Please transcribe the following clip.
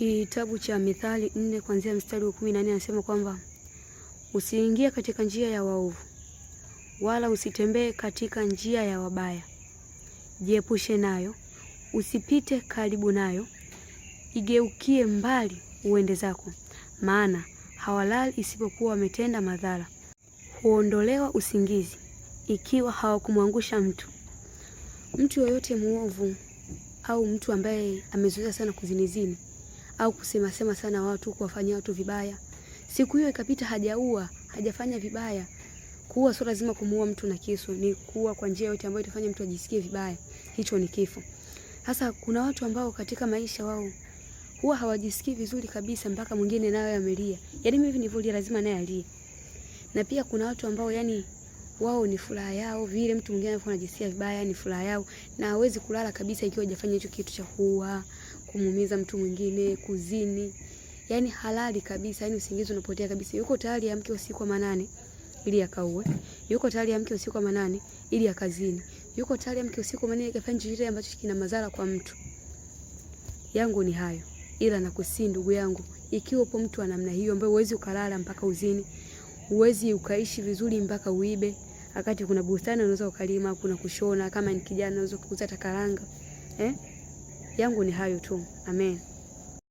Kitabu cha Mithali 4 kuanzia mstari wa 14 anasema kwamba usiingie katika njia ya waovu, wala usitembee katika njia ya wabaya. Jiepushe nayo, usipite karibu nayo, igeukie mbali uende zako, maana hawalali isipokuwa wametenda madhara. Huondolewa usingizi ikiwa hawakumwangusha mtu. Mtu yoyote muovu au mtu ambaye amezoea sana kuzinizini au kusemasema sana watu, kuwafanyia watu vibaya, siku hiyo ikapita hajaua, hajafanya vibaya. Kuua sio lazima kumuua mtu na kisu, ni kuua kwa njia yote ambayo itafanya mtu ajisikie vibaya, hicho ni kifo. Sasa kuna watu ambao katika maisha wao huwa hawajisikii vizuri kabisa mpaka mwingine naye amelia. Yaani mimi nilivyolia lazima naye alie. Na pia kuna watu ambao yani wao ni furaha yao, vile mtu mwingine anakuwa anajisikia vibaya ni furaha yao, na hawezi kulala kabisa ikiwa hajafanya hicho kitu cha kuua, kumuumiza mtu mwingine, kuzini. Yaani halali kabisa, yani usingizi unapotea kabisa. Yuko tayari amke usiku wa manane ili akaue. Yuko tayari amke usiku wa manane ili akazini. Yuko tayari amke usiku wa manane ili akafanye chochote ambacho kina madhara kwa mtu. Yangu ni hayo. Ila nakusii ndugu yangu, ikiwa upo mtu wa namna hiyo ambaye huwezi ukalala mpaka uzini, huwezi ukaishi vizuri mpaka uibe, wakati kuna bustani unaweza ukalima, kuna kushona, kama ni kijana unaweza kuuza hata karanga. Eh? Yangu ni hayo tu. Amen.